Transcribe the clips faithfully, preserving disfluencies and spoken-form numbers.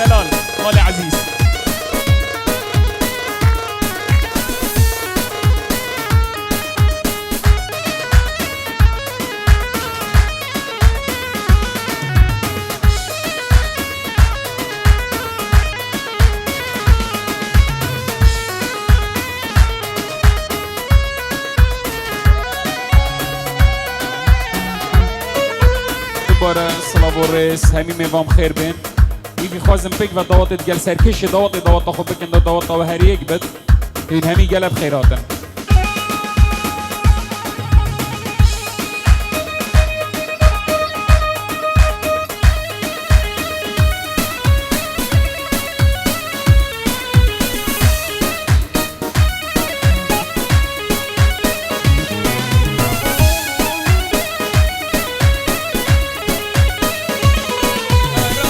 Delal, malê ezîz. Dubare silav û rêz, hemî mêvan xêr bên. Îdî xwazim pêk ve dawetê digel serkêşê dawetê daweta xwe bikin de daweta we her yek bit. Hûn hemî gelek xêr hatin.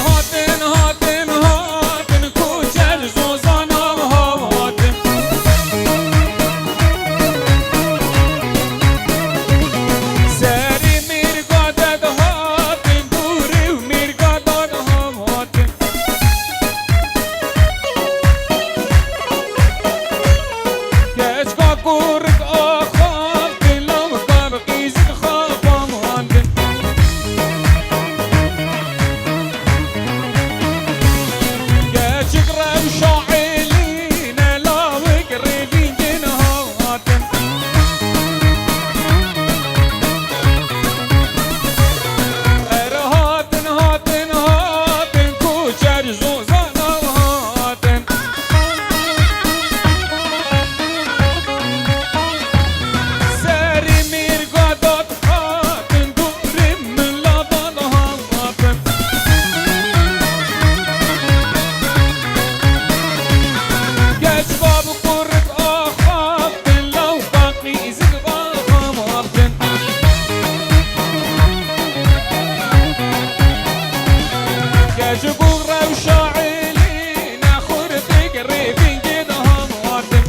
Hatin, hatin, hatin, koçer zozana hatin. Serê mêrga de dihatin, dûrê û mêrga de dihatin. Keçka kurik axaftin, lawika bi qîzik xapamandin. Keçik rewşa êlîne, lawik rêvîngin hatin. Ere hatin, hatin, hatin, koçer zozana hatin. Serê mêrga de dihatin, dûrê min ladan hatin. Keçka bi kurik axaftin, lawika qîzik axaftin. Keçik û rewşa êlîne, xurtik rêvîngê dihatin.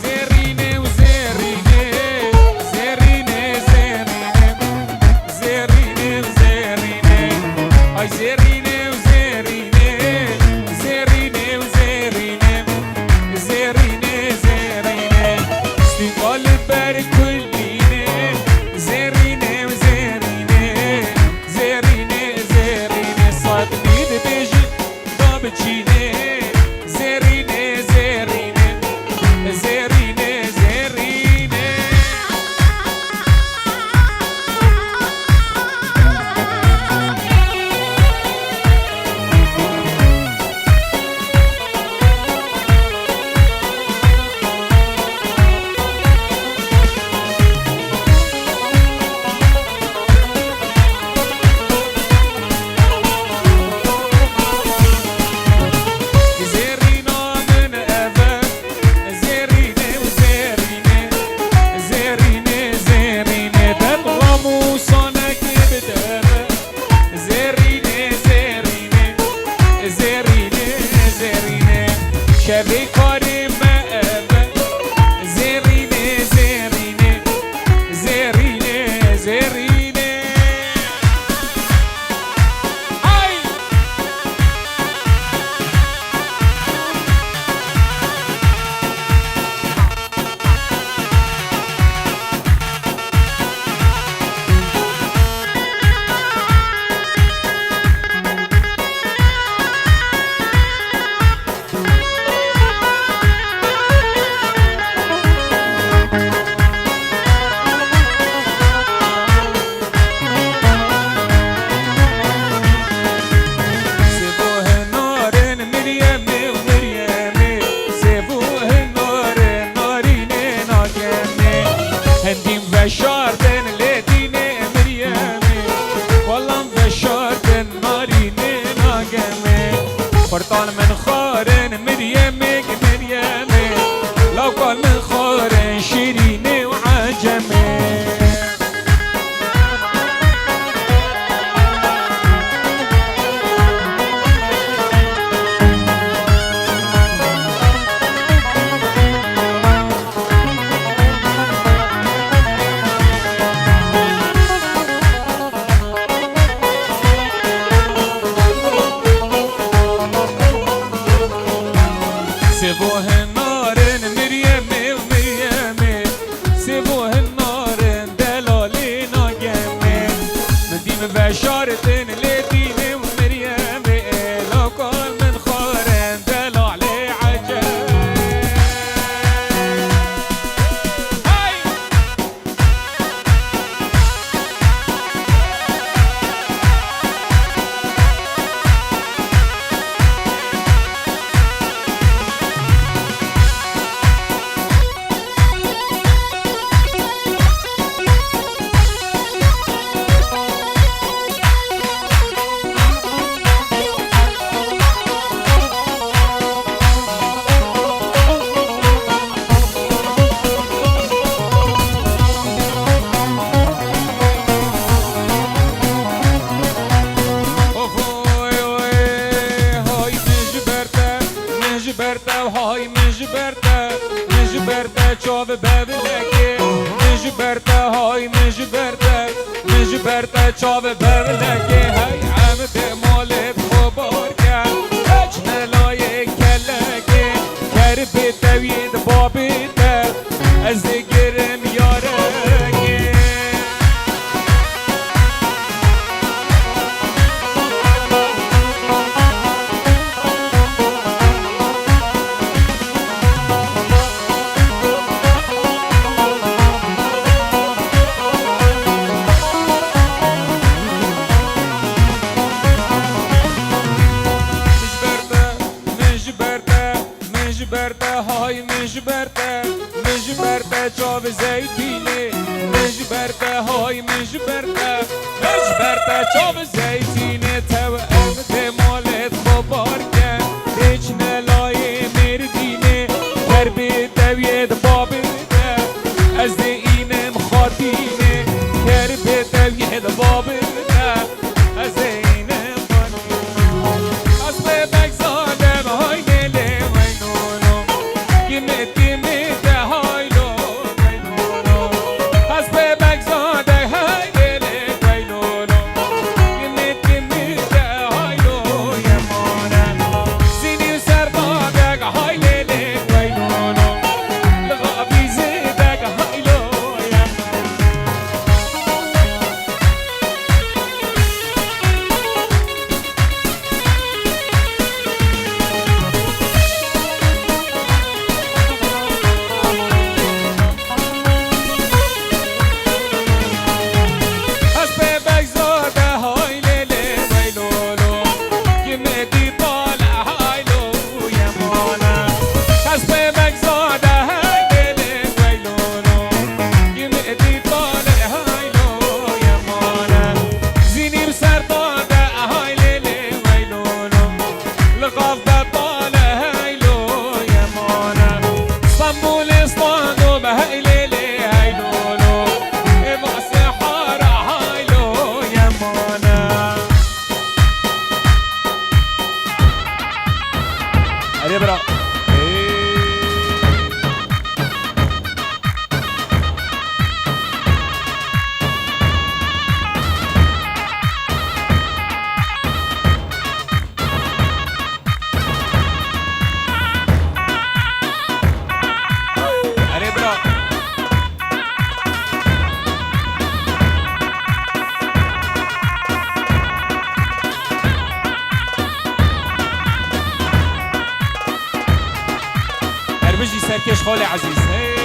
Zerrîne û zerrîne, zerrîne, zerrîne, zerrîne û zerrîne. Ay zerrîne û zerrîne, zerrîne û zerrîne, zerrîne, zerrîne. Stîka li ber kulîne, zerrîne û zerrîne, zerrîne, zerrîne. Sed mî dibêjin da biçîne, zerrîne, zerrîne, zerrîne, zerrîne. Zerrîna min ev e, zerrîne û zerrîne, zerrîne, zerrîne, dem ramûsanekê bi dev e. Zerrîne, zerrîne, zerrîne, zerrîne, şevê karê me ev e. Zerrîne, zerrîne, zerrîne, zerrîne. Ay! Rin Meryemê, Meryemê, lawkal min xwarin şîrînê û ecemê. Sêvo hinarin Meryemê û Meryemê, sêvo hinarin delalê nagemê. Min dî min veşartin lê dînê û Meryemê, lawkal min xwarin delalê ecemê. Hey! Of oy oy, hay min ji ber te, min ji ber te, hay min ji ber te, min ji ber te çav bevilekê, min ji ber te, hay min ji ber te, min ji ber te çav bevilekê, hey em dê malê xwe bar ke, çine layê kelekê, ker bê tevî di babê te. Ez digirim yarekê. Min ji ber te, min ji ber te. Min ji ber te, hay min ji ber te, min ji ber te çav zeytînê, min ji ber te, hay min ji ber te, min ji ber te çav zeytînê, tev em dê malê xwe bar ken, dê çine layê Mêrdînê, ker bê teviyê di babê te, ez dê înim xatînê, ker bê teviyê di babê te, ez dê înim xatînê. Ez bê Begzadem, hay lê lê wey no no. Kimê kimê de hay lo wey no no. Ez bê Begzade, hay lê lê wey no no. Kimê kimê de hay lo yemane. Zinî û serbadek, hay lê lê wey no no. Li Xabîzê dek, hay lo yemane. Ez bê Begzade, hay lê lê wey lo lo. Kimê dî bale, hay lo yemane. Ez bê Begzade, hay lê lê wey lo lo. Kimê dî bale, hay lo yemane. Zinî û serbade, hay lê lê wey lo lo. Li Xavde bale, hey lo yemane. Stenbolê Stenbolê, hey lê lê, hey lo lo. Ê Masê Hara, hey lo yemane. Erê bira. Ê. Erê bira. Her bijî serkêş Xalê Ezîz. Hey!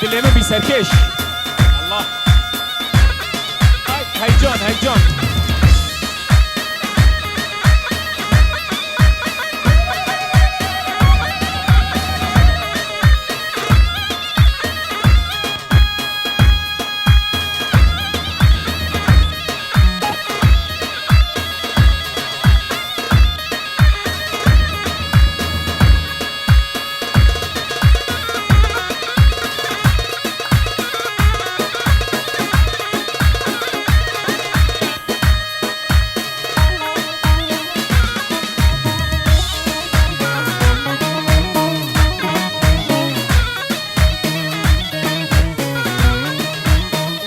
Dilê min bî serkêş. Allah. Ay, heyecan, heyecan.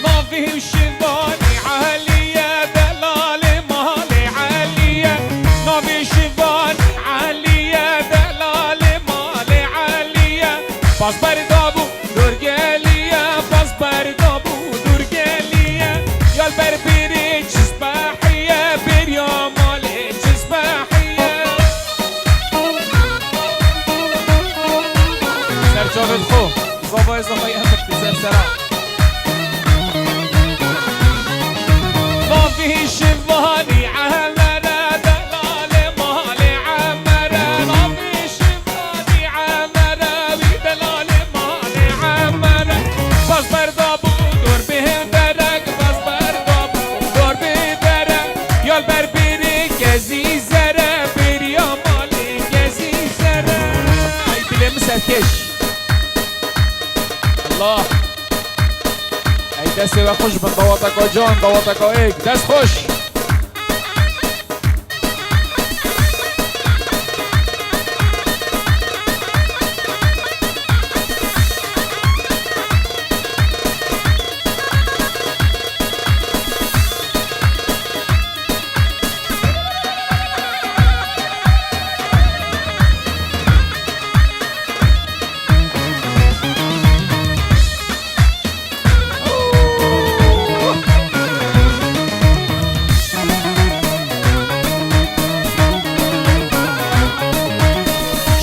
Navê Şivanî Elî ye, delalê malê Elî ye. Navê Şivanî Elî ye, delalê malê Elî ye. Bas berdabû dûr gelî ye, bas berdabû dûr gelî ye. Ya li ber bêrê çi spehiye, bêriya malê çi spehiye. Ser çavê xwe, zavayê zavayê hemik di ser sera. Navê Şivanî Emere, delalê malê Emere. Navê Şivanî Emere, wî delalê malê Emere. Bas berdabû dor bê derek, bas berdabû dor bê derek. Ya li ber bêrê kezî zere, bêriya malê kezî zere. Ay dilê min serkêş. Allah. Ey destê we xweş bin, dawateka can, dawateka êk. Dest xweş.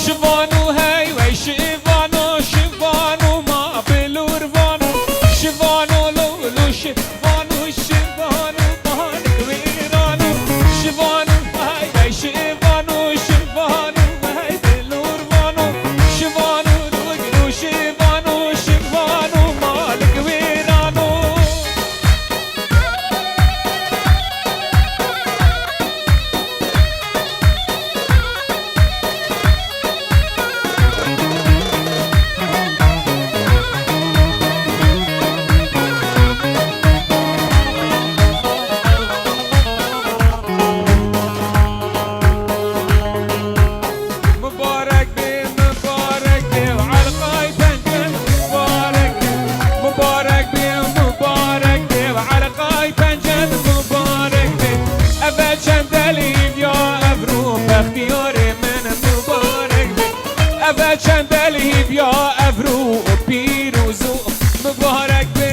Şivano hey wey şivano, şivano ma bilûr vano, şivano lolo şi- Vano şivano, balik wêrano. Şivano, hay hay şivano, şivano, hay dilor vano. Şivano, dogno şivano, şivano, malik wêrano. Mubarek be, mubarek be, elqay pencen mubarek be. Mubarek be, mubarek be, elqay pencen mubarek be. Eve çendel hîvya evro, bextiyarê min mubarek be. Eve çendel hîvya evro, pîroz û mubarek be.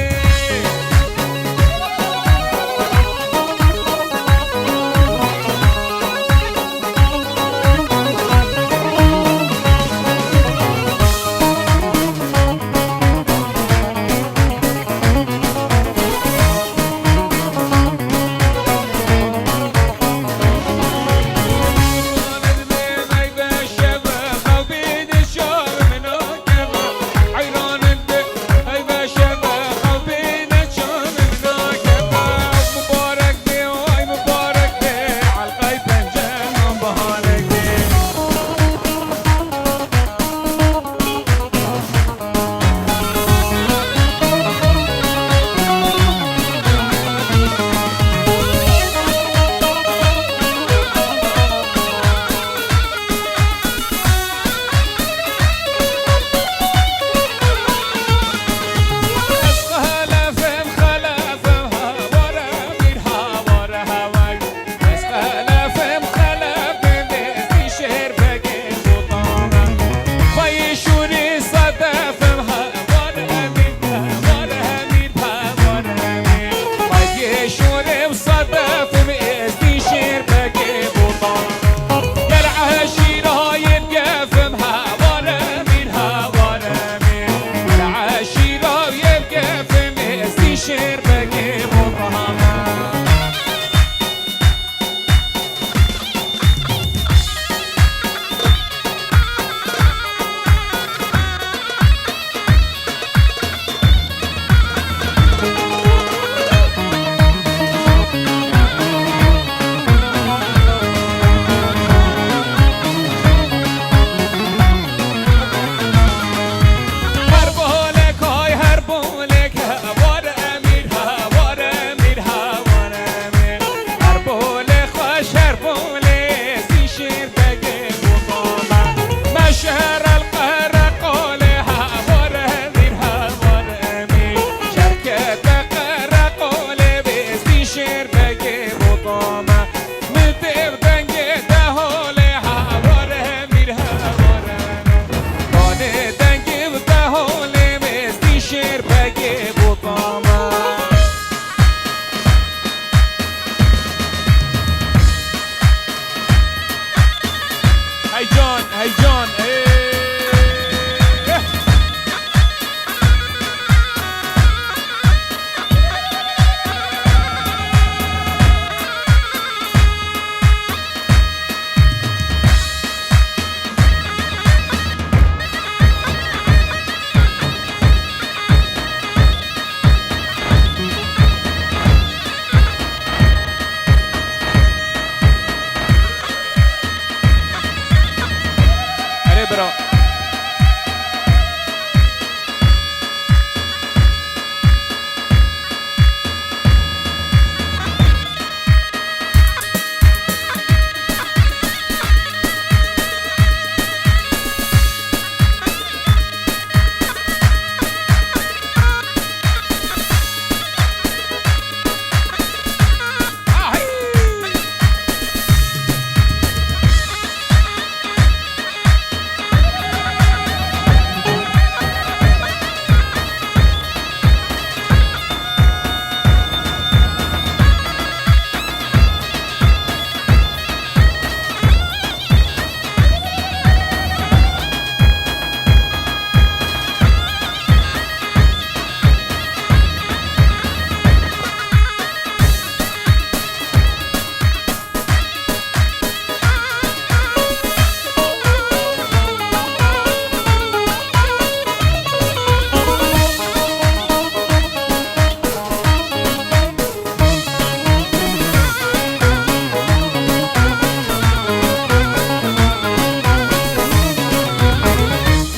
Bira.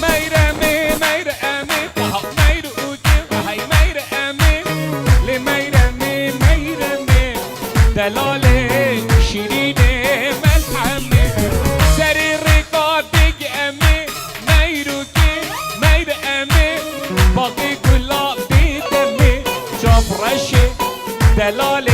Meyremê, meyremê, paha meyr û gê, hey meyremê, lê meyremê, meyremê, delalê, şîrînê, melhemê, serê rêka dêg emê, meyr û gê, meyremê, baxê gula bêdemê, çav reşê, delalê,